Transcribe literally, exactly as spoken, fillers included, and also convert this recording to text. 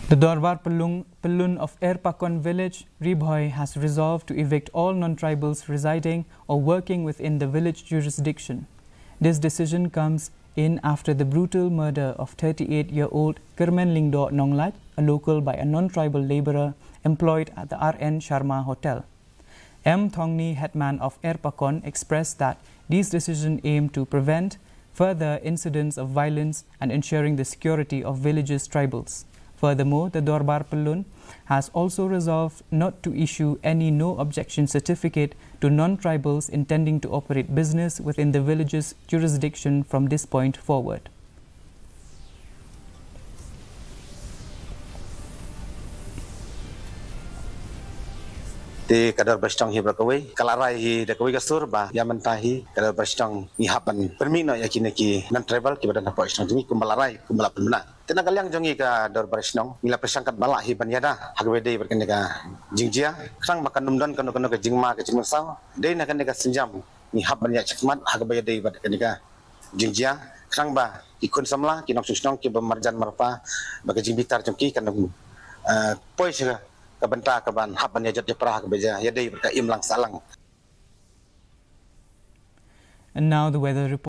The Dorbar Pyllun, Pyllun of Erpakon village, Ri Bhoi, has resolved to evict all non-tribals residing or working within the village jurisdiction. This decision comes in after the brutal murder of thirty-eight-year-old Kyrmen Lyngdoh Nonglait, a local, by a non-tribal labourer employed at the R N Sharma Hotel. M Thongni, headman of Erpakon, expressed that these decisions aim to prevent further incidents of violence and ensuring the security of villages tribals. Furthermore, the Dorbar Pyllun has also resolved not to issue any no objection certificate to non-tribals intending to operate business within the village's jurisdiction from this point forward. Te ka Dorbar Shnong hi baroh kawei ka la rai hi da kawei ka sur ba ïa mynta hi ka Dorbar Shnong ngi hap ban pynmih noh ïa kine ki non-tribal kiba don hapoh shnong jong ngi kumba la rai kumba la pynbna. Te na ka liang jong ngi ka Dorbar Shnong ngi la pyrshang katba lah hi ban ïada ha kaba ïadei bad kane ka jingjia, khnang ba kan ym don kano kano ka jingma ka jingmynsaw. Dei na kane ka sienjam ngi hap ban ïaid shakhmat ha kaba ïadei bad kane ka jingjia, khnang ba ki khun samla, ki nongshong shnong kiba marjan marpa bad ka jingbitar jong ki kan ym, eh, poi sha ka bynta kaban hap ban ïajot ïapra ha kaba ïadei bad ka imlang sahlang. And now the weather report.